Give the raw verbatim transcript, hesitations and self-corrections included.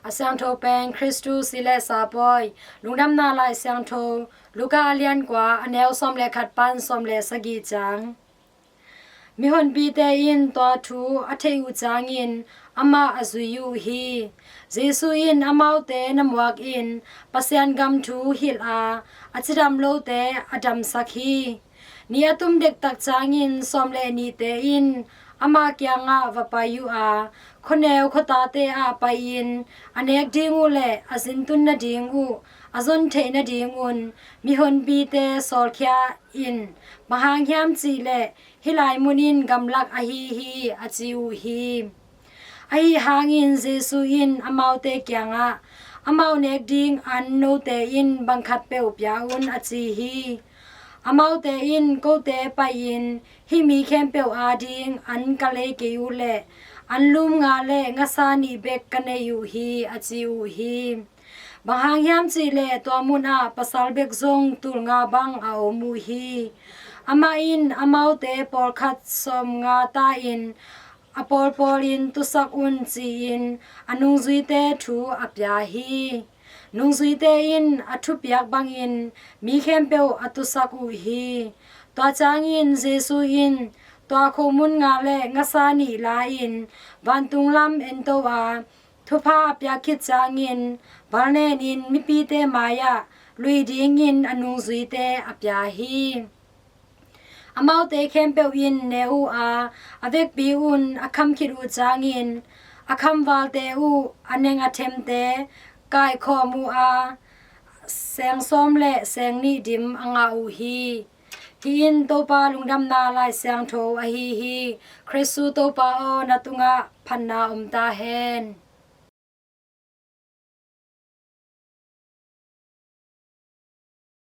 A siangtho pen Khristu si le sa pawi. Lungdamna Lai Siangtho, Luka a lian kua, a neu sawm le khat pan sawm le sagih ciang. Mihonpite in tua thu a theih uh ciangin amah a zui uh hi. Jesu in amaute na muak in Pasian gam thu hilh a, a cidam lote a damsak hi. Ni a tum dektak ciangin sawm le nihte in ama kiangah va pai uh a, khuaneu khuatate ah pai-in a nek ding uh le a zintun nading uh a zon theih nadingun mihonpite sawlkhia in, bang hang hiam cih leh hih lai mun in gamlak ahi hi, a ci uh hi. Ahi hangin Jesu in amaute kiangah, amau nek ding an note in bang khat peuh pia un, a ci hi. Amaute in, kote pai-in hih mi khempeuh ading an ka lei kei uh leh an lum nga le ngasa nih bek ka nei uh hi, a ci uh hi. Bang hang hiam cih leh tua munah pasal bek zong tul nga bang a om uh hi. Amah in amaute pawlkhat sawm nga ta-in a pawlpawl in tusak un, ci-in a nungzuite thu a pia hi. Nungzuite in a thupiak bangin mi khempeuh a tusak uh hi. Tua ciangin Jesu in tua khomun nga le ngasa nih la-in vantung lam ento a, thupha a piak khit ciangin valnenin mipite mai-ah lui dingin a nungzuite a pia hi. Amaute khempeuh in ne uh a, a vekpi un a kham khit uh ciangin a khamvalte uh a neng a themte kaikhawm uh a, seng sawm le seng nih dim a ngah uh hi. Hih in Topa Lungdamna Lai Siangtho ahi hi. Khristu Topa aw, na tungah phatna om ta hen.